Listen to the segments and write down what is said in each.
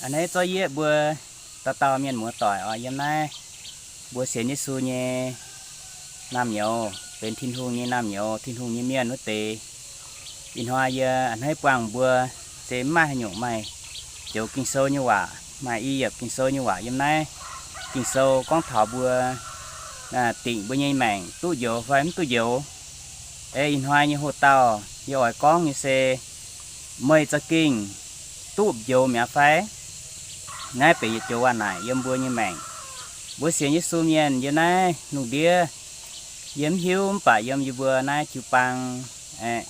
A'hneiv zorqv yieqv mbuo dauh dauh mienh muoz-doic oc. Yiem naaiv mbuo sienx Yesu nyei naamh nyouz, benx Tin-Hungh nyei naamh nyouz, Tin-Hungh nyei mienh wuov deix. Ih hnoi yie a'hneiv buangh mbuo se mv maaih haaix nyungc maaih joux Ging-Sou nyei waac, maaih i yiemc Ging-Sou nyei waac yiem naaiv. Ging-Sou gorngv taux mbuo dingc mbuo nyei maengc duqv njoux fai mv duqv njoux. Ei, ih hnoi nyei hoc-dauh yie oix gorngv nyei se, meih za'gengh duqv njoux mi'aqv fai? Naaiv benx yietc joux waac-naaic yiem mbuo nyei maengc. Mbuo sienx Yesu mienh yiem naaiv lungh ndiev, yie mv hiuv, mv baac yiem yie mbuo naaiv jiu-baang aeqv,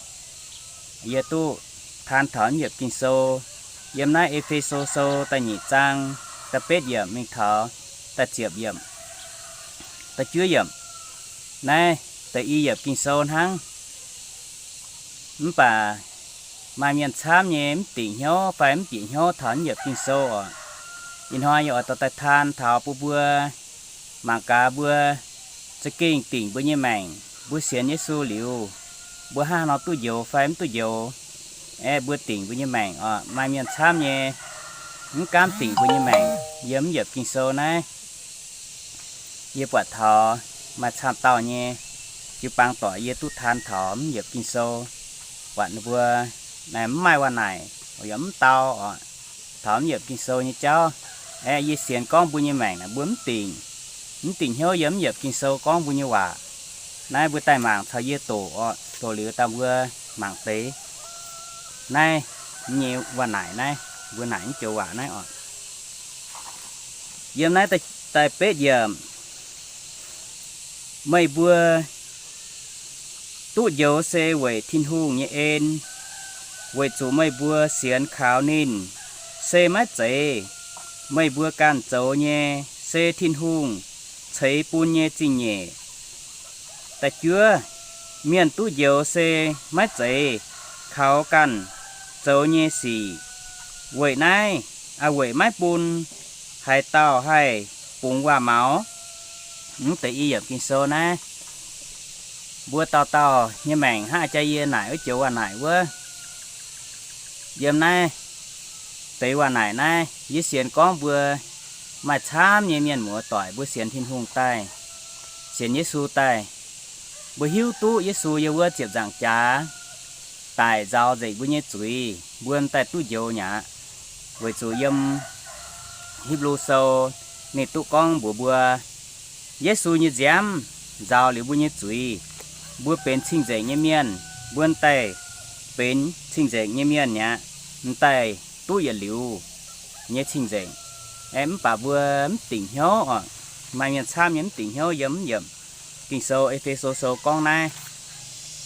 yie duqv taan taux mv yiemc Ging-Sou. Yiem naaiv E^fe^so Sou da'nyeic zaang da'betv yiemc mingh taux da'ziepc yiemc, da'juov yiemc. Naaiv da'yi yiemc Ging-Sou hnangv. Mv baac maaih mienh camv nyei mv dingc hnyouv fai mv bieqc hnyouv taux mv yiemc Ging-Sou oc. Ih hnoi yie oix dorh daaih taan taux bun mbuo mangc gaax mbuo za'gengh dingc mbuo nyei maengc, mbuo sienx Yesu liuz, mbuo hnangv haaix nor duqv njoux fai mv duqv njoux. Aeqv, mbuo dingc mbuo nyei maengc oc. Maaih mienh camv nyei mv gaamv dingc mbuo nyei maengc. Yiem mv yiemc Ging-Sou naaiv, yie buatc taux maaih camv dauh nyei jiu-baang doic yie duqv taan taux mv yiemc Ging-Sou, buatc ninh mbuo mv maaih waac-naaic, yaac mv dau oc, taux mv yiemc Ging-Sou nyei jauv. Aeqv, yie sienx gorngv mbuo nyei maengc mbuo mv dingc, mv dingc hnyouv yiem mv yiemc Ging-Sou gorngv mbuo nyei waac. Naaiv mbuo daaih mangc caux yie doqc oc. Doqc liuz daaih mbuo mangc deix naaiv nyei waac-naaic naaiv, mbuo naaic mv joux waac naaiv oc. Yiem naaiv da'betv yiemc, meih mbuo duqv njoux se weic Tin-Hungh nyei en, weic zuqc meih mbuo sienx kaux ninh. Se maiv zeiz meih mbuo ganh zoux nyei, se Tin-Hungh ceix bun nyei zingh nyeic. Da'juov, mienh duqv njoux se maiv zeiz kaux ganh zoux nyei sic. Weic naaiv, weic maiv bun haaix dauh haih bungx waac-maux. Mv deix i yiemc Ging-Sou naaiv, mbuo dauh dauh nyei maengc hnangv jaa yie naaic wuov joux waac-naaic wuov. Yiem naaiv deix waac-naaic naaiv, yie sienx gorngv mbuo maaih camv nyei mienh muoz-doic, mbuo sienx Tin-Hungh daaih, sienx Yesu daaih, mbuo hiuv duqv Yesu yiem wuov ziepc nzaangc jaax daic nzaaux nzengc mbuo nyei zuiz, mbuo m'daaih duqv njoux mi'aqv. Weic zuqc yiem Hipv^lu Sou ninh duqv gorngv mbuox mbuo, Yesu nyei nziaamv nzaaux liuz mbuo nyei zuiz, mbuo benx cing-nzengc nyei mienh, mbuo m'daaih benx cing-nzengc nyei mienh mi'aqv, m'daaih duqv yietc liuz nyei cing-nzengc. Aeqv, mv baac mbuo mv dingc hnyouv oc. Maaih mienh camv nyei mv dingc hnyouv yiem mv yiemc Ging-Sou, E^fe^so Sou gorngv naaiv,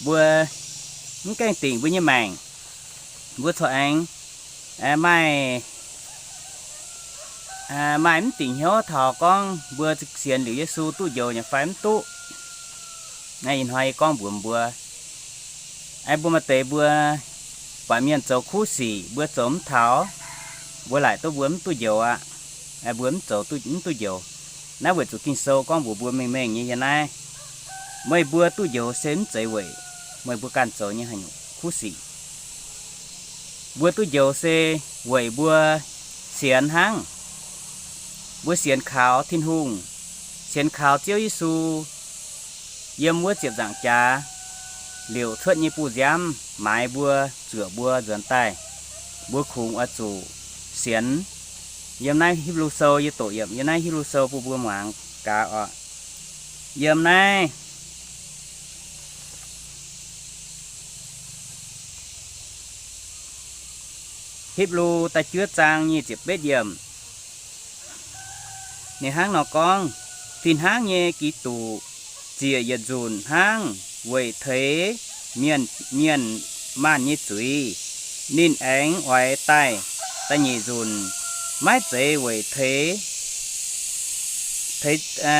mbuo mv gaengh dingc mbuo nyei maengc, mbuo corc aengx maaih maaih mv dingc hnyouv taux gorngv mbuo sienx liuz Yesu duqv njoux nyei fai mv duqv. Naaiv ih hnoi yie gorngv mbuox mbuo, mbuo maaih deix mbuo buatc mienh zoux kuv sic, mbuo zoux mv taux, mbuo laaic duqv mbuo mv duqv njoux aqv. Mbuo mv zoux duqv, mv duqv njoux. Naaiv weic zuqc Ging-Sou gorngv mbuox mbuo mengh mengh nyei yiem naaiv, meih mbuo duqv njoux se mv zeiz weic meih mbuo ganh zoux nyei haaix nyungc kuv sic. Mbuo duqv njoux se weic mbuo sienx hnangv. Mbuo sienx kaux Tin-Hungh, sienx kaux Ziouv Yesu yiem wuov ziepc nzaangc jaax liouc cuotv nyei buh nziaamv maaiz mbuo, zuoqc mbuo nzuonx daaih. Mbuo kungx oix zuqc sienx. Yiem naaiv Hipv^lu Sou yie doqc yiemc yiem naaiv Hipv^lu Sou bun mbuo muangx gaax oc. Yiem naaiv Hipv^lu da'juov zaang nyic ziepc betv yiemc, ninh hnangv nor gorngv, Fih hnangv nyei, Giduc ziec yietc nzunc hnangv weic teix mienh, mienh maanh nyei zuiz. Ninh aengx oix daaih da'nyeic nzunc, maiv zeiz weic teix,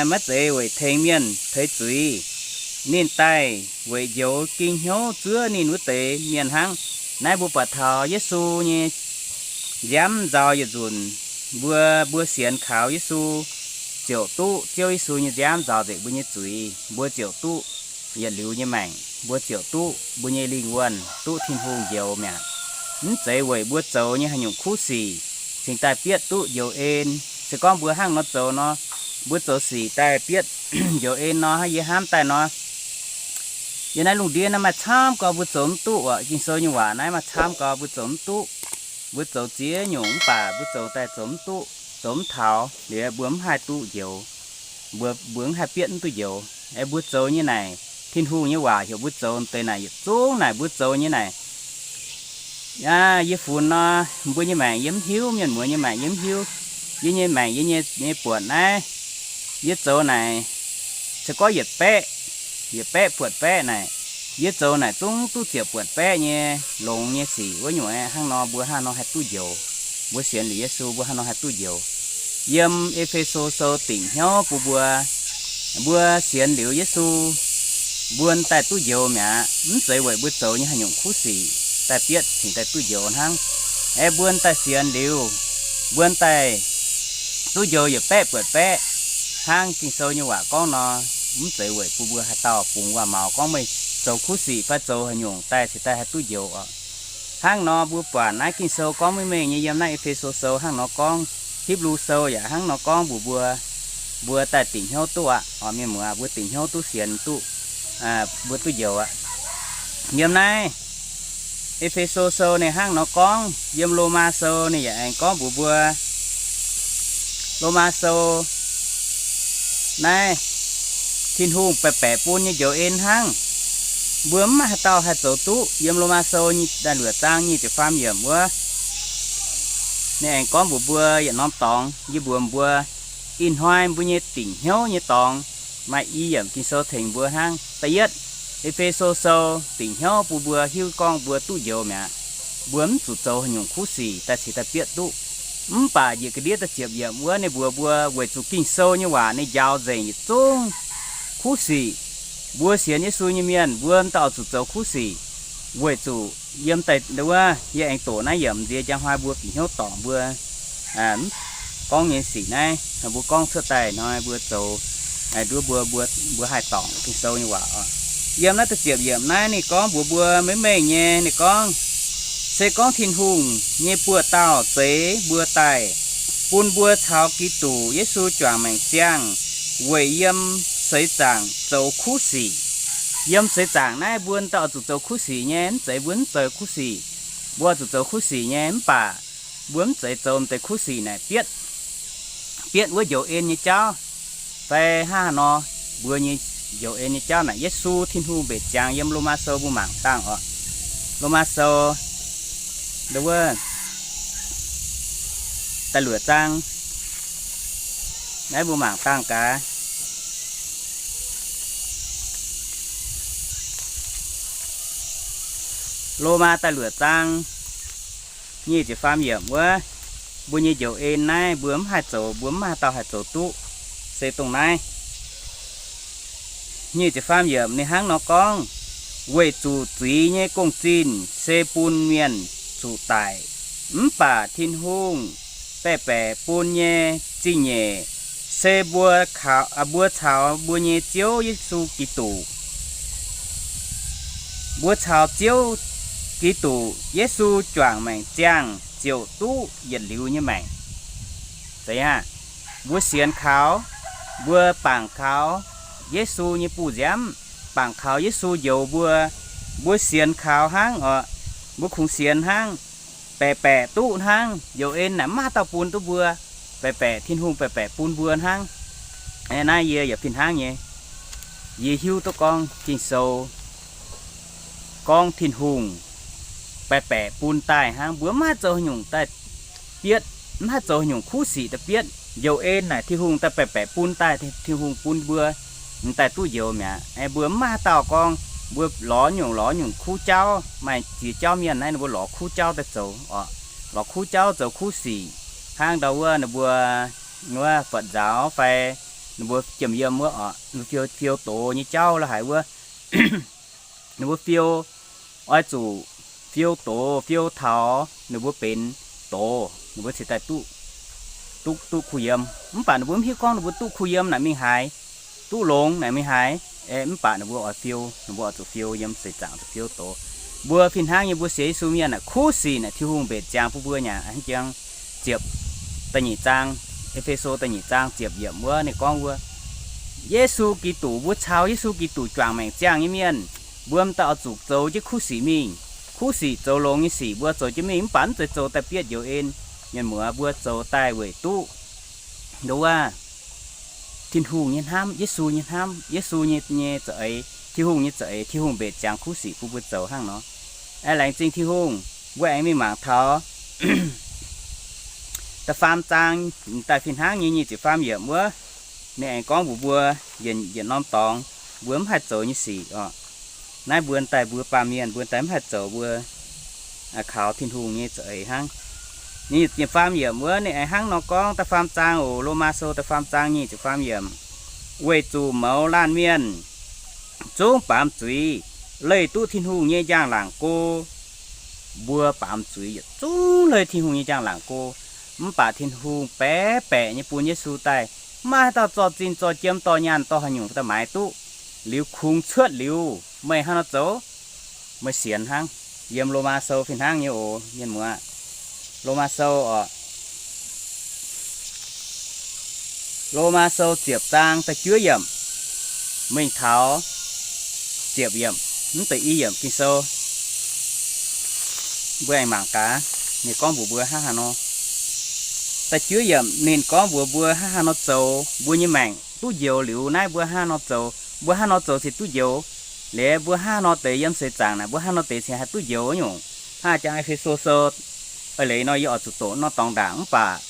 maiv zeiz weic tengx mienh teix zuiz. Ninh daaih weic njoux ging hnyouv zuov ninh wuov deix mienh hnangv. Naaiv mbuo buatc taux Yesu nyei nziaamv nzaaux yietc nzunc, mbuo, mbuo sienx kaux Yesu ziouc duqv Ziouv Yesu nyei nziaamv nzaaux nzengc mbuo nyei zuiz, mbuo ziouc duqv yietc liuz nyei maengc, mbuo ziouc duqv mbuo nyei lingh wuonh duqv Tin-Hungh njoux mi'aqv. Mv zeiz weic mbuo zoux nyei haaix nyungc kuv sic, cingx daaih bietv duqv njoux en. Se gorngv mbuo hnangv nor zoux nor, mbuo zoux sic daaih bietv njoux en nor, hnangv yie hnamv daaih nor, yiem naaiv lungh ndiev naaiv maaih camv gau mbuo zoux mv duqv orqc. Ging-Sou nyei waac naaiv maaih camv gau mbuo zoux mv duqv. Mbuo zoux ziex nyungc mv baac mbuo zoux daaih zoux mv duqv, zoux mv taux liuz mbuo mv haih duqv njoux. Mbuo, mbuo mv haih bietv mv duqv njoux. Aeqv, mbuo zoux nyei naaic, Tin-Hungh nyei waac heuc mbuo zoux deix naaic yietc zungv naaic mbuo zoux nyei naaic, yie funx nor, mbuo nyei maengc yie mv hiuv, mienh muoz nyei maengc yie mv hiuv. Yie nyei maengc yie nyei, nyei buonc naaiv, yie zoux naaic, se gorngv yietc baeqv, yietc baeqv buatc baeqv naaic, yie zoux naaic zungv duqv ziepc buatc baeqv nyei longx nyei sic wuov nyungc aeqv, hnangv nor mbuo hnangv nor haih duqv njoux. Mbuo sienx liuz Yesu mbuo hnangv nor haih duqv njoux. Yiem E^fe^so Sou dingc hnyouv bun mbuo, mbuo sienx liuz Yesu, mbuo daaih duqv njoux mi'aqv. Mv zeiz weic mbuo zoux nyei haaix nyungc kuv sic daaih bietv cingx daaih duqv njoux hnangv. Aeqv, mbuo daaih sienx liuz, mbuo daaih duqv njoux yietc baeqv buatc baeqv, hnangv Ging-Sou nyei waac gorngv nor, mv zeiz weic bun mbuo haaix dauh bungx waac-maux gorngv meih zoux kuv sic fai zoux haaix nyungc daaih cingx daaih haih duqv njoux oc. Hnangv nor mbuo buatc naaiv Ging-Sou gorngv maiv mengh nyei yiem naaiv E^fe^so Sou hnangv nor gorngv, Hipv^lu Sou yaac hnangv nor gorngv mbuox mbuo, mbuo daaih dingc hnyouv duqv aqv. Mienh muoz, mbuo dingc hnyouv duqv sienx duqv, mbuo duqv njoux aqv. Yiem naaiv E^fe^so Sou ninh hnangv nor gorngv, yiem Lomaa Sou ninh yaac aengx gorngv mbuox mbuo, Lomaa Sou naaiv, Tin-Hungh baeqc baeqc bun nyei njoux en hnangv. Mbuo mv maaih haaix dauh haih zoux duqv. Yiem Lomaa Sou da'luoqc zaang nyic ziepc faam yiemc wuov, ninh aengx gorngv mbuox mbuo yietc norm dorngx, yie mbuox mbuo, ih hnoi mbuo nyei dingc hnyouv nyei dorngx maaih i yiemc Ging-Sou tengx mbuo hnangv. Da'yietv, E^fe^so Sou dingc hnyouv bun mbuo hiuv gorngv mbuo duqv njoux mi'aqv. Mbuo mv zuqc zoux haaix nyungc kuv sic daaih cingx daaih bietv duqv. Mv baac njiec ga'ndiev da'ziepc yiemc wuov ninh mbuox mbuo weic zuqc Ging-Sou nyei waac ninh njaaux nzengc yietc zungv kuv sic. Mbuo sienx Yesu nyei mienh mbuo m'daaih oix zuqc zoux kuv sic, weic zuqc yiem daaih wuov yie aengx doqc naaiv yiemc nziex njang hnoi mbuo bieqc hnyouv dorngc mbuo gorngv nyei sic naaiv, mbuo gorngv cuotv daaih hnoi mbuo zoux nduov mbuo, mbuo, mbuo haih dorngc Ging-Sou nyei waac oc. Yiem naaiv da'ziepc yiemc naaiv ninh gorngv mbuox mbuo maiv mengh nyei, ninh gorngv, se gorngv Tin-Hungh nyei buoz-dauh zeix mbuo daaih, bun mbuo caux Giduc Yesu juangc maengc ziangh weic yiem seix zaangc zoux kuv sic. Yiem seix zaangc naaiv mbuo m'daaih oix zuqc zoux kuv sic nyei, mv zeiz mbuo mv zoux kuv sic. Mbuo oix zuqc zoux kuv sic nyei, mv baac mbuo mv zeiz zoux m'deix kuv sic naaic bietv, bietv wuov njoux en nyei jauv, fai hnangv haaix nor, mbuo nyei njoux en nyei jauv naaic Yesu Tin-Hungh mbenc ziangx yiem Lomaa Sou mbuo mangc dangh oc. Lomaa Sou, wuov, da'luoqc zaang, naaiv mbuo mangc dangh gaax. Lomaa da'luoqc zaang nyic ziepc faam yiemc wuov, mbuo nyei njoux en naaiv mbuo mv haih zoux, mbuo mv maaih haaix dauh haih zoux duqv, se dongh naaiv. Nyic ziepc faam yiemc ninh hnangv nor gorngv, weic zuqc zuiz nyei gong-zinh se bun mienh zuqc daic, mv baac Tin-Hungh baeqc baeqc bun nyei zingh nyeic se mbuo, mbuo caux mbuo nyei Ziouv Yesu Giduc. Mbuo caux Ziouv Giduc Yesu juangc maengc ziangh ziouc duqv yietc liuz nyei maengc. Zeiz aqv, mbuo sienx kaux, mbuo bangc kaux Yesu nyei buoz-nziaamv, bangc kaux Yesu njoux mbuo, mbuo sienx kaux hnangv oc, mbuo kungx sienx hnangv, baeqc baeqc duqv hnangv. Njoux en naaic mv maaih haaix dauh bun duqv mbuo, baeqc baeqc Tin-Hungh baeqc baeqc bun mbuo hnangv. Naaiv yie yaac fih hnangv nyei, yie hiuv duqv gorngv Ging-Sou gorngv Tin-Hungh baeqc baeqc bun daaih hnangv. Mbuo mv haih zoux haaix nyungc daaih bietv, mv haih zoux haaix nyungc kuv sic daaih bietv. Njoux en naaic Tin-Hungh daaih baeqc baeqc bun daaih, Tin-Hungh bun mbuo m'daaih duqv njoux mi'aqv. Mbuo mv maaih haaix dauh gorngv mbuo lorz nyungc lorz nyungc kuv jauv. Maaih ziex jauv mienh naaiv ninh mbuo lorz kuv jauv daaih zoux oc. Lorz kuv jauv zoux kuv sic hnangv ndau wuov ninh mbuo wuov Phật giáo fai ninh mbuo jiem yiem wuov oc, fiou, fiou doz nyei jauv la'haiz wuov. Ninh mbuo fiou, oix zuqc fiou doz, fiou taux ninh mbuo benx doz, ninh mbuo cingx daaih duqv, duqv, duqv kuh yiem. Mv baac ninh mbuo mv hiuv gorngv ninh mbuo duqv kuh yiem naaic mingh haaix, duqv longx naaic mingh haaix. Mv baac ninh mbuo oix fiou, ninh mbuo oix zuqc fiou yiem seix zaangc zuqc fiou doz. Mbuo fih hnangv nyei mbuo sienx Yesu mienh naaic kuv sic naaic Tin-Hungh mbenc ziangx bun mbuo nyei hnangv jangx. ziepc, da'nyeic zaang, E^fe^so da'nyeic zaang ziepc yiemc wuov ninh gorngv wuov, Yesu Giduc, mbuo caux Yesu Giduc juangc maengc ziangh nyei mienh, mbuo m'daaih oix zuqc zoux jienv kuv sic mingh. Kuv sic zoux longx nyei sic mbuo zoux jienv mingh, mv baac mv zeiz zoux daaih bietv njoux en. Mienh muoz, mbuo zoux daaih weic duqv nduov Tin-Hungh nyei hnamv, Yesu nyei hnamv, Yesu nyei, nyei za'eix, Tin-Hungh nyei za'eix, Tin-Hungh mbenc ziangx kuv sic bun mbuo zoux hnangv nor. Aengx laengz zingh Tin-Hungh, mbuo aengx mingh mangc taux da'faam zaang daaih fih hnangv nyei nyic ziepc faam yiemc wuov, ninh aengx gorngv mbuox mbuo yietc, yietc norm dorngx mbuo mv haih zoux nyei sic oc. Naaiv mbuo daaih mbuo baamh mienh mbuo daaih mv haih zoux, mbuo kaux Tin-Hungh nyei za'eix hnangv. Nyic ziepc faam yiemc wuov ninh aengx hnangv nor gorngv, da'faam zaang oc, Lomaa Sou da'faam zaang nyic ziepc faam yiemc, weic zuqc mouz laanh mienh zungv baamz zuiz leih duqv Tin-Hungh nyei njang-laangc go. Mbuo baamz zuiz yietc zungv leih Tin-Hungh nyei njang-laangc go. Mv baac Tin-Hungh baeqc baeqc nyei bun Yesu daaih, maiv haaix dauh zorqv zinh zorqv jiem dorh nyaanh dorh haaix nyungc daaih maaiz duqv. Liuz kungx cuotv liuz, meih hnangv nor zoux, meih sienx hnangv. Yiem Lomaa Sou fih hnangv nyei oc, mienh muoz. Lomaa Sou oc. Lomaa Sou ziepc zaang da'juov yiemc mingh taux ziepc yiemc, mv deix i yiemc Ging-Sou. Mbuo aengx mangc gaax, ninh gorngv mbuox mbuo hnangv haaix nor. Da'juov yiemc ninh gorngv mbuox mbuo hnangv haaix nor zoux mbuo nyei maengc duqv njoux liuz naaiv mbuo hnangv haaix nor zoux, mbuo hnangv haaix nor zoux se duqv njoux. Liuz mbuo hnangv haaix nor deix yiem seix zaangc naaic, mbuo hnangv haaix nor deix cingx haih duqv njoux nyungc. Hnangv jangx E^fe^so Sou, eix leiz nor yie oix zuqc doqc norm dorngx ndaangc, mv baac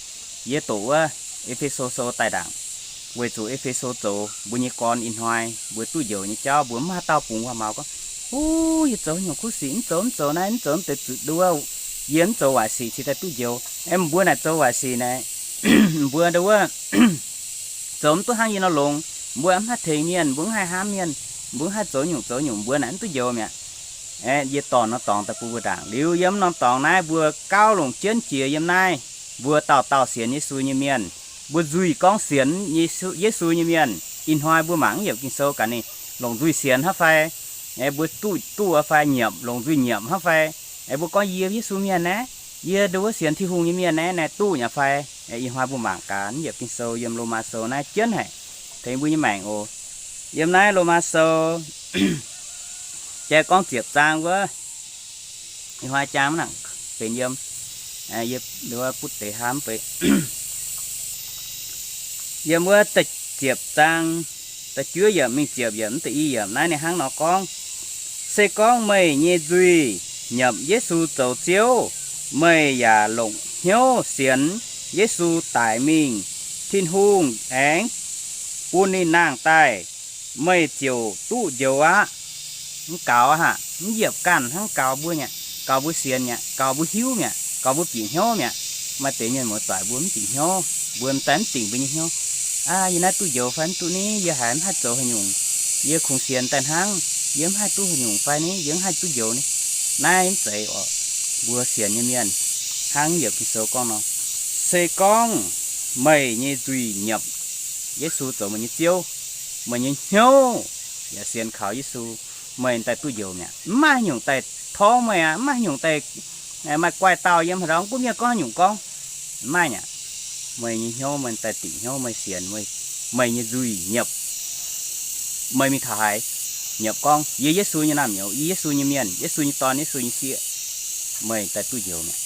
yie doqc wuov E^fe^so Sou daaih ndaangc, weic zuqc E^fe^so zoux mbuo nyei gorn ih hnoi mbuo duqv njoux nyei jauv, mbuo mv haaix dauh bungx waac-maux gorngv, Uv, yie zoux nyungc kuv sic, mv zoux, mv zoux naaiv, mv zoux mv deix zuqc nduov, yie mv zoux waaic sic cingx daaih duqv njoux. Aeqv, mbuo naaic zoux waaic sic naaic, mbuo nduov zoux mv duqv hnangv yie nor longx, mbuo mv haih tengx mienh, mbuo mv haih hnamv mienh, mbuo mv haih zoux nyungc zoux nyungc, mbuo naaic mv duqv njoux mi'aqv. Aeqv, yie dorh norm dorngx daaih bun mbuo ndaangc. Liuz yiem norm dorngx naaiv mbuo gauh longc jienv jiex yiem naaiv, mbuo dauh dauh sienx Yesu nyei mienh, mbuo nzuih gorngv sienx Yesu, Yesu nyei mienh, ih hnoi mbuo mangc yiemc Ging-Sou gaax ninh longc nzuih sienx hnangv fai? Aeqv, mbuo duqv, duqv fai nyiemc, longc nzuih nyiemc hnangv fai? Aeqv, mbuo gorngv yie Yesu mienh naaiv, yie nduov sienx Tin-Hungh nyei mienh naaiv, naaiv duqv nyei fai? Aeqv, ih hnoi mbuo mangc gaax yiemc Ging-Sou yiem Lomaa Sou naaiv jienv haic, tengx mbuo nyei maengc oc. Yiem naaiv Lomaa Sou jai gorngv ziepc zaang wuov, ih hnoi jang mv nangc benx yiem, yie wuov butv deix hnamv beiv. Yiem wuov da'ziepc zaang, da'juov yiemc mingh ziepc yiemc, mv deix i yiemc naaiv ninh hnangv nor gorngv, Se gorngv meih nyei nzuih nyiemc Yesu zoux Ziouv, meih yaac longc hnyouv sienx Yesu daic mingh, Tin-Hungh aengx bun ninh nangh daaih, meih ziouc duqv njoux aqv. Mv gaux aqv, mv yiepc ganh hnangv gaux mbuo mi'aqv, gaux mbuo sienx mi'aqv, gaux mbuo hiuv mi'aqv, gaux mbuo bieqc hnyouv mi'aqv. Maaih deix mienh muoz-doic mbuo mv bieqc hnyouv, mbuo m'daaih mv dingc mbuo nyei hnyouv. Aa, yie naaiv duqv njoux fai mv duqv ni? Yie haiz mv haih zoux haaix nyungc. Yie kungx sienx daaih hnangv, yie mv haih duqv haaix nyungc fai ni? Yie mv haih duqv njoux ni? Naaiv mv zeiz oc. Mbuo sienx nyei mienh hnangv yiemc Ging-Sou gorngv nor, Se gorngv meih nyei nzuih nyiemc Yesu zoux meih nyei Ziouv, meih nyei hnyouv yaac sienx kaux Yesu, meih daaih duqv njoux mi'aqv. Mv maaih haaix nyungc daaih torngv meih aqv. Mv maaih haaix nyungc daaih maaih guaih dauh yiem haaix ndau gunv mienh gorngv haaix nyungc gorngv. Mv maaih mi'aqv. Meih nyei hnyouv meih daaih dingc hnyouv meih sienx, meih nyei nzuih nyiemc, meih mingh taux haaix, nyiemc gorngv yie Yesu nyei naamh nyouz, yie Yesu nyei mienh, Yesu nyei dorn, Yesu nyei sieqv, meih daaih duqv njoux mi'aqv.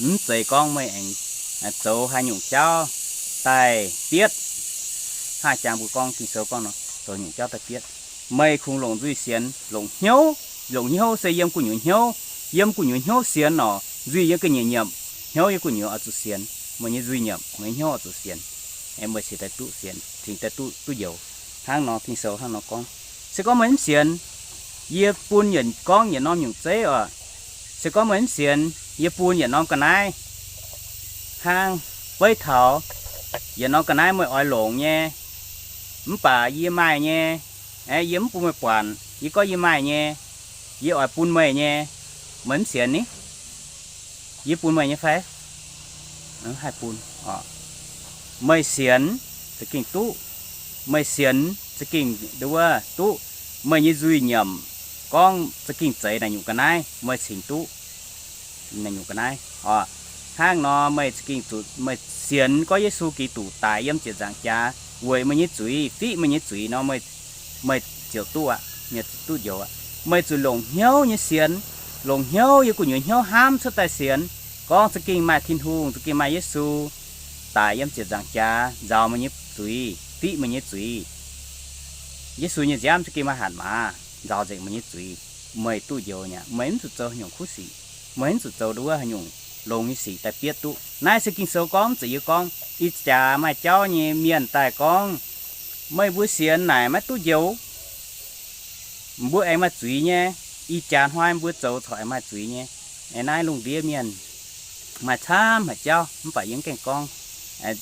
Mv zeiz gorngv meih aengx zoux haaix nyungc jauv daaih bietv. Hnangv jangx mbuo gorngv Ging-Sou gorngv nor, zoux nyungc jauv daaih bietv. Meih kungx longc nzuih sienx, longc hnyouv, longc hnyouv se yiem gu'nyuoz hnyouv, yiem gu'nyuoz hnyouv sienx nor, nzuih yiem ga'nyiec nyiemc, hnyouv yiem gu'nyuoz oix zuqc sienx. Meih nyei nzuih nyiemc, meih nyei hnyouv oix zuqc sienx. Aeqv, meih cingx daaih duqv sienx, cingx daaih duqv, duqv njoux. Hnangv nor Ging-Sou hnangv nor gorngv. Se gorngv meih mv sienx, yie bun yietc gorngv yietc norm nyungc zeiv oc. Se gorngv meih mv sienx, yie bun yietc norm ga'naaiv hnangv beiv taux yietc norm ga'naaiv meih oix longc nyei, mv baac yie maaih nyei. Aeqv, yie mv bun meih buatc. Yie gorngv yie maaih nyei, yie oix bun meih nyei. Meih mv sienx ni? Yie bun meih nyei fai? Mv haih bun oc. Meih sienx za'gengh duqv. Meih sienx za'gengh nduov duqv. Meih nyei nzuih nyiemc gorngv za'gengh zeiz naaiv nyungc ga'naaiv, meih cingx duqv naaiv nyungc ga'naaiv oc. Hnangv nor meih za'gengh zuqc meih sienx gorngv Yesu Giduc daic yiem ziepc nzaangc jaax weic meih nyei zuiz, fiqv meih nyei zuiz nor, meih ziouc duqv aqv, duqv njoux aqv. Meih zuqc longc hnyouv nyei sienx, longc hnyouv yiem gu'nyuoz hnyouv hnamv cuotv daaih sienx, gorngv za'gengh maaih Tin-Hungh, za'gengh maaih Yesu daic yiem ziepc nzaangc jaax nzaaux meih nyei zuiz, fiqv meih nyei zuiz. Yesu nyei nziaamv za'gengh maaih hatc maaz nzaaux nzengc meih nyei zuiz. Meih duqv njoux nyei aqv. Meih mv zuqc zoux haaix nyungc kuv sic. Meih mv zuqc zoux nduov wuov haaix nyungc longx nyei sic daaih bietv duqv. Naaiv se Ging-Sou gorngv, mv zeiz yie gorngv. Ih jaax maaih jauv nyei mienh daaih gorngv, meih mbuo sienx naaic maiv duqv njoux. Mbuo aengx maaih zuiz nyei. Ih jaax hnoi mbuo zoux corc aengx maaih zuiz nyei. Aengx naaiv lungh ndiev mienh maaih camv haic jauv, mv baac yie mv gaengh gorngv.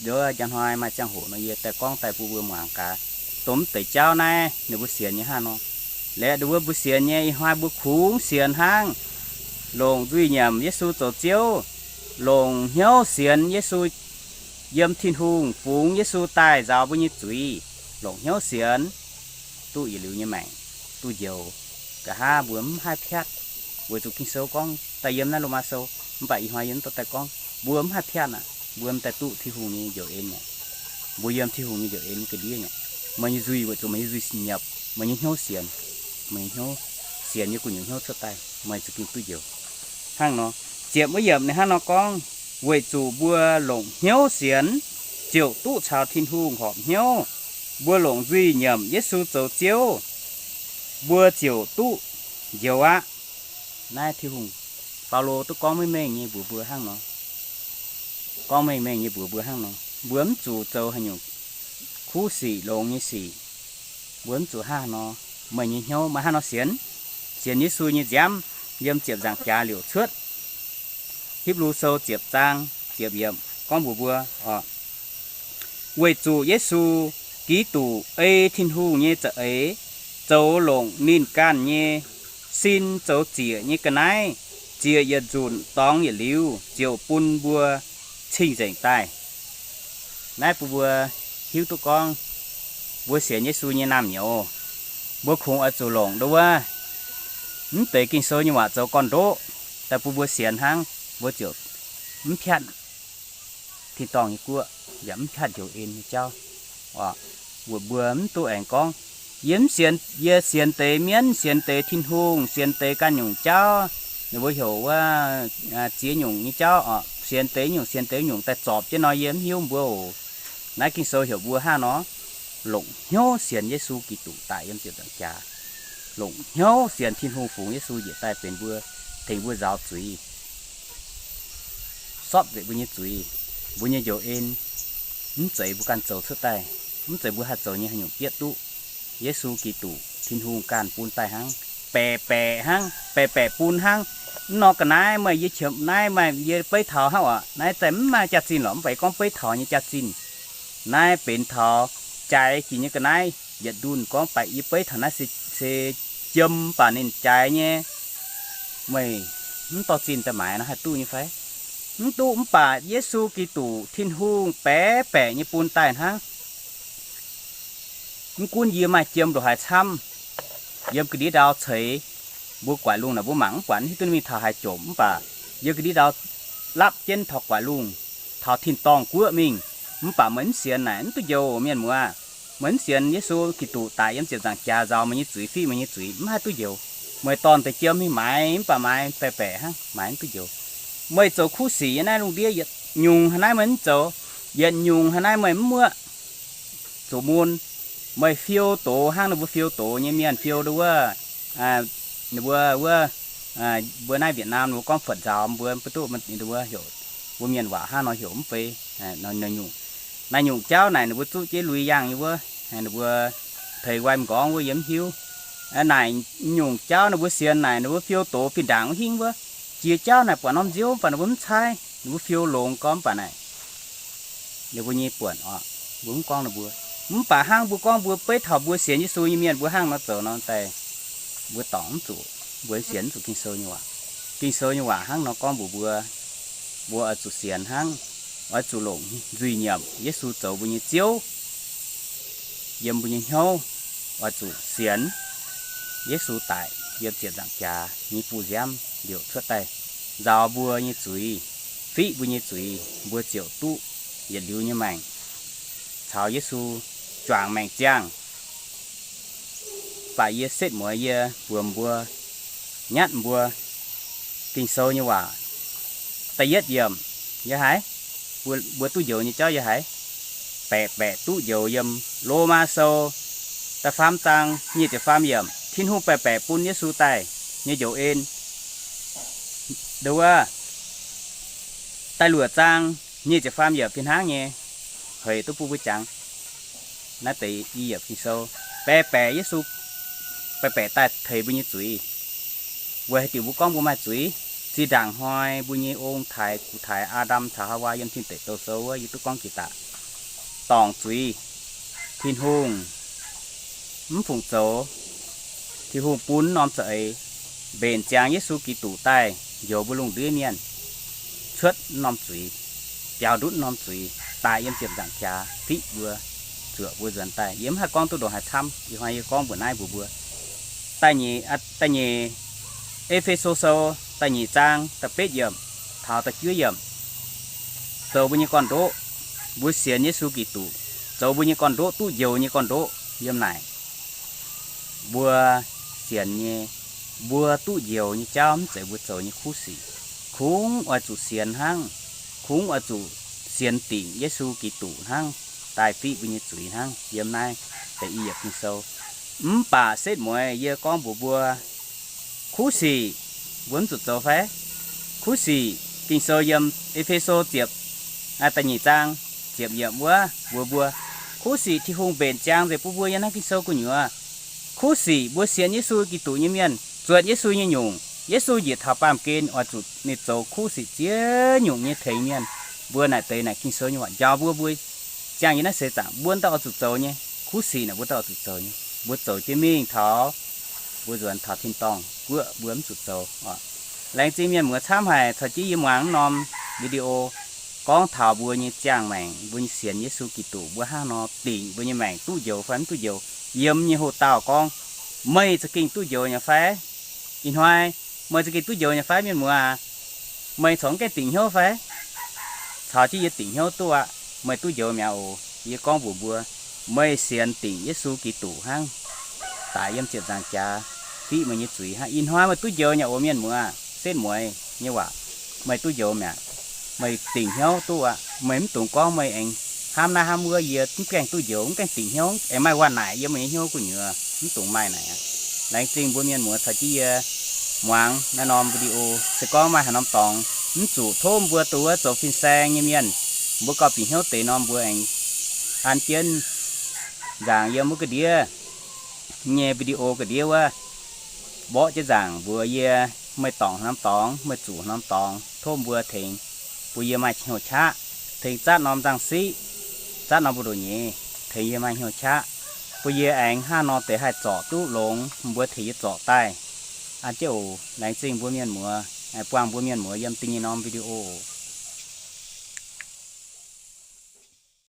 Nduov njang hnoi maaih ziangh hoc nor yie daaih gorngv daaih bun mbuo muangx gaax. Dongh mv deix jauv naaiv ninh mbuo sienx nyei hnangv nor. Liuz nduov mbuo sienx nyei, ih hnoi mbuo kungx sienx hnangv. Longc nzuih nyiemc Yesu zoux Ziouv, longc hnyouv sienx Yesu, yiem Tin-Hungh fungx Yesu daaih nzaaux mbuo nyei zuiz, longc hnyouv sienx, duqv yietc liuz nyei maengc, duqv njoux. Nqa'haav mbuo mv haih piatv, weic zuqc Ging-Sou gorngv daaih yiem naaiv Lomaa Sou, mv baac ih hnoi yie mv dorh daaih gorngv, mbuo mv haih piatv aqv. Mbuo mv daaih duqv Tin-Hungh nyei njoux en aqv. Mbuo yiem Tin-Hungh nyei njoux en ga'ndiev aqv. Meih nyei nzuih weic zuqc meih nyei nzuih nyapc, meih nyei hnyouv sienx, meih nyei hnyouv sienx nyei gu'nyuoz hnyouv cuotv daaih, meih za'gengh duqv njoux. Hnangv nor, ziepc wuov yiemc ninh hnangv nor gorngv, weic zuqc mbuo longc hnyouv sienx, ziouc duqv caux Tin-Hungh horpc hnyouv. Mbuo longc nzuih nyiemc Yesu zoux Ziouv, mbuo ziouc duqv njoux aqv. Naaiv Tin-Hungh, Baulo duqv gorngv mengh mengh nyei mbuox mbuo hnangv nor. Gorngv mengh mengh nyei mbuox mbuo hnangv nor. Mbuo mv zuqc zoux haaix nyungc kuv sic longx nyei sic. Mbuo mv zuqc hnangv nor. Meih nyei hnyouv maaih hnangv nor sienx, sienx Yesu nyei nziaamv yiem ziepc nzaangc jaax liouc cuotv. Hipv^lu Sou ziepc zaang ziepc yiemc gorngv mbuox mbuo, weic zuqc Yesu Giduc ei Tin-Hungh nyei za'eix, zoux longc ninh ganh nyei sin zoux ziec nyei ga'naaiv, ziec yietc nzunc dorngx yietc liuz ziouc bun mbuo cing-nzengc daaih. Naaiv bun mbuo hiuv duqv gorngv, mbuo sienx Yesu nyei naamh nyouz, mbuo kungx oix zuqc longc nduov wuov, mv deix Ging-Sou nyei waac zoux gorn-ndoqv daaih bun mbuo sienx hnangv, mbuo ziouc mv piatv tin-dorngh nyei guoqv, yaac mv piatv njoux en nyei jauv. Oc, mbuo mv duqv aengx gorngv, yie mv sienx, yie sienx deix mienv, sienx deix Tin-Hungh, sienx deix ganh nyungc jauv, ninh mbuo heuc wuov ziex nyungc nyei jauv oc, sienx deix nyungc, sienx deix nyungc daaih zorpc jienv nor, yie mv hiuv mbuo oc. Naaiv Ging-Sou heuc mbuo hnangv nor, longc hnyouv sienx Yesu Giduc daic yiem ziepc nzaangc jaax, longc hnyouv sienx Tin-Hungh fungx Yesu njiec daaih benx mbuo, tengx mbuo nzaaux zuiz, sortv nzengc mbuo nyei zuiz, mbuo nyei njoux en, mv zeiz mbuo ganh zoux cuotv daaih, mv zeiz mbuo haih zoux nyei haaix nyungc bietv duqv. Yesu Giduc, Tin-Hungh ganh bun daaih hnangv, baeqc baeqc hnangv, baeqc baeqc bun hnangv. Mv nor ga'naaiv meih yie qiemx naaiv maaih yie beiv taux hnangv oc. Naaiv zaih mv maaih jaax-zinh lorqc, mv baac yie gorngv beiv taux nyei jaax-zinh. Naaiv benx taux jaaix jiex nyei ga'naaiv yietc ndunh gorngv baac yie beiv taux naaiv se, se jiem mv baac ninh jaaix nyei. Meih mv dorh zinh daaih maaiz nor haih duqv nyei fai? Mv duqv. Mv baac Yesu Giduc Tin-Hungh baeqc baeqc nyei bun daaih hnangv. Mv gunv yie maaih jiem ndongc haaix camv, yiem ga'ndiev ndau ceix, mbuo guaix lungh naaic mbuo mangc mv buatc hiuv duqv mingh taux haaix jomc, mv baac yiem ga'ndiev ndau lapv jienv taux guaix lungh, taux tin-dorngh guoqv mingh. Mv baac meih mv sienx naaic mv duqv njoux, mienh muoz. Meih mv sienx Yesu Giduc daic yiem ziepc nzaangc jaax nzaaux meih nyei zuiz, fiqv meih nyei zuiz, mv haih duqv njoux. Meih dorh deix jiem mingh maaiz mv baac maaiz baeqc baeqc hnangv, maaiz mv duqv njoux. Meih zoux kuv sic nyei naaiv lungh ndiev yietc nyungc haaix naaiv meih mv zoux, yietc nyungc haaix naaiv meih mv muoqv, zuqc mun. Meih fiou doz hnangv ninh mbuo fiou doz nyei mienh fiou nduov wuov, ninh mbuo wuov, mbuo naaiv Việt Nam ninh mbuo gorngv fuotc nzaaux mbuo, mv duqv, ninh mbuo heuc, mbuo mienh waac hnangv nor heuc mv fei. Naaiv nyungc jauv naaic ninh mbuo zuqv jienv lui yangh nyei wuov, ninh mbuo teix waim nqorngv wuov yie mv hiuv. Naaic nyungc jauv ninh mbuo sienx naaic ninh mbuo fiou doz fih ndaangc wuov hingv wuov. Jiex jauv naaic buatc norm nziouv mv baac ninh mbuo mv caaiv, ninh mbuo fiou longx gorngv mv baac naaic ninh mbuo nyei buonc oc, mbuo mv gorngv ninh mbuo. Mv baac hnangv mbuo gorngv mbuo beiv taux mbuo sienx Yesu nyei mienh mbuo hnangv nor zoux nor daaih, mbuo dorngc mv zuqc, mbuo sienx mv zuqc Ging-Sou nyei waac. Ging-Sou nyei waac hnangv nor gorngv mbuox mbuo, mbuo oix zuqc sienx hnangv, oix zuqc longc nzuih nyiemc Yesu zoux mbuo nyei Ziouv yiem mbuo nyei hnyouv, oix zuqc sienx Yesu daic yiem ziepc nzaangc jaax nyei buh nziaamv liouc cuotv daaih nzaaux mbuo nyei zuiz, fiqv mbuo nyei zuiz, mbuo ziouc duqv yietc liuz nyei maengc caux Yesu juangc maengc ziangh. Baac yie setv mueiz yie mbuox mbuo, nyatv mbuo Ging-Sou nyei waac. Da'yietv yiemc yie haiz, mbuo, mbuo duqv njoux nyei jauv yie haiz, baeqc baeqc duqv njoux yiem Lomaa Sou da'faam zaang nyic ziepc faam yiemc, Tin-Hungh baeqc baeqc bun Yesu daaih nyei njoux en. Nduov, da'luoqc zaang nyic ziepc faam yiemc fih hnangv nyei, heix duqv bun mbuo jangx. Naaiv deix i yiemc Ging-Sou, baeqc baeqc Yesu, baeqc baeqc daaih teix mbuo nyei zuiz. Weic haaix diuc mbuo gorngv mbuo maaih zuiz? Zinh ndaangc hnoi mbuo nyei ong-taaix, gu-taaix Aa^ndam caux Haawaa yiem tin deic douh sou wuov, yie duqv gorngv jiex daaih, dorngc zuiz, Tin-Hungh mv fungc zoux. Tin-Hungh bun norm za'eix mbenc ziangx Yesu Giduc daaih njoux mbuo lungh ndiev mienh, cuotv norm zuiz, biaux ndutv norm zuiz, daaih yiem ziepc nzaangc jaax fiqv mbuo, zuoqc mbuo nzuonx daaih. Yie mv haih gorngv duqv ndongc haaix camv, ih hnoi yie gorngv mbuoqc naaiv mbuox mbuo. Da'nyeic, da'nyeic E^fe^so Sou da'nyeic zaang da'betv yiemc taux da'juov yiemc, zoux mbuo nyei gorn-ndoqv, mbuo sienx Yesu Giduc, zoux mbuo nyei gorn-ndoqv, duqv njoux nyei gorn-ndoqv yiem naaic. Mbuo sienx nyei, mbuo duqv njoux nyei jauv mv zeiz mbuo zoux nyei kuv sic. Kungx oix zuqc sienx hnangv. Kungx oix zuqc sienx dingc Yesu Giduc hnangv, daaih fiqv mbuo nyei zuiz hnangv yiem naaiv deix i yiemc Ging-Sou. Mv baac setv mueiz yie gorngv mbuox mbuo, kuv sic mbuo mv zuqc zoux fai? Kuv sic, Ging-Sou yiem E^fe^so ziepc, da'nyeic zaang ziepc yiemc wuov mbuox mbuo, kuv sic Tin-Hungh mbenc ziangx nzengc bun mbuo yiem naaiv Ging-Sou gu'nyuoz. Kuv sic mbuo sienx Yesu Giduc nyei mienh, zuotc Yesu nyei nyungc, Yesu njiec taux baamh gen oix zuqc ninh zoux kuv sic ziex nyungc nyei tengx mienh. Mbuo naaic deix naaic Ging-Sou nyei waac njaaux mbuo, mbuo ziangh yiem naaiv seix zaangc mbuo daaih oix zuqc zoux nyei. Kuv sic naaic mbuo daaih oix zuqc zoux nyei. Mbuo zoux jienv mingh taux mbuo nzuonx taux tin-dorngh guoqv mbuo mv zuqc zoux. Laengz zingh mienh muoz camv haic caux jienv yie muangx norm video gorngv taux mbuo nyei ziangh maengc, mbuo nyei sienx Yesu Giduc, mbuo hnangv nor dingc mbuo nyei maengc duqv njoux fai mv duqv njoux. Yiem nyei hoc-dauh gorngv, meih za'gengh duqv njoux nyei fai? Ih hnoi meih za'gengh duqv njoux nyei fai, mienh muoz aac? Meih corc mv gaengh dingc hnyouv fai? Caux jienv yie dingc hnyouv duqv aqv. Meih duqv njoux mi'aqv oc. Yie gorngv mbuox mbuo, meih sienx dingc Yesu Giduc hnangv, daic yiem ziepc nzaangc jaax fiqv meih nyei zuiz hnangv. Ih hnoi meih duqv njoux nyei oc, mienh muoz aac, setv mueiz nyei waac, meih duqv njoux mi'aqv. Meih dingc hnyouv duqv aqv. Meih mv dungx gorngv meih aengx hnamv naaiv hnamv wuov, yie mv gaengh duqv njoux, mv gaengh dingc hnyouv, aengx maaih waac-naaic yiem meih nyei hnyouv gu'nyuoz, mv dungx maaih naaic aqv. Laengz zingh mbuo mienh muoz caux jienv yie muangx naaiv norm video. Se gorngv maaih haaix norm dorngx mv zuqc, tov mbuo duqv wuov zoux fin-saeng nyei mienh, mbuo gauh bieqc hnyouv deix norm mbuo aengx an jienv nzaangc yiem wuov ga'ndiev nyei video ga'ndiev wuov, mborqv jienv nzaangc mbuox yie, meih dorngc haaix norm dorngx, meih zuqc haaix norm dorngx, tov mbuo tengx, bun yie maaih hnyouv qaqv, tengx zatv norm nzangc-siqv, zatv norm mbu'ndongx nyeiz, tengx yie maaih hnyouv qaqv, bun yie aengx hnangv nor deix haih zorc duqv longx, mbuo tengx yie zorc daaih. An jienv oc. Laengz zingh mbuo mienh muoz, buangh mbuo mienh muoz yiem da'nyeic norm video.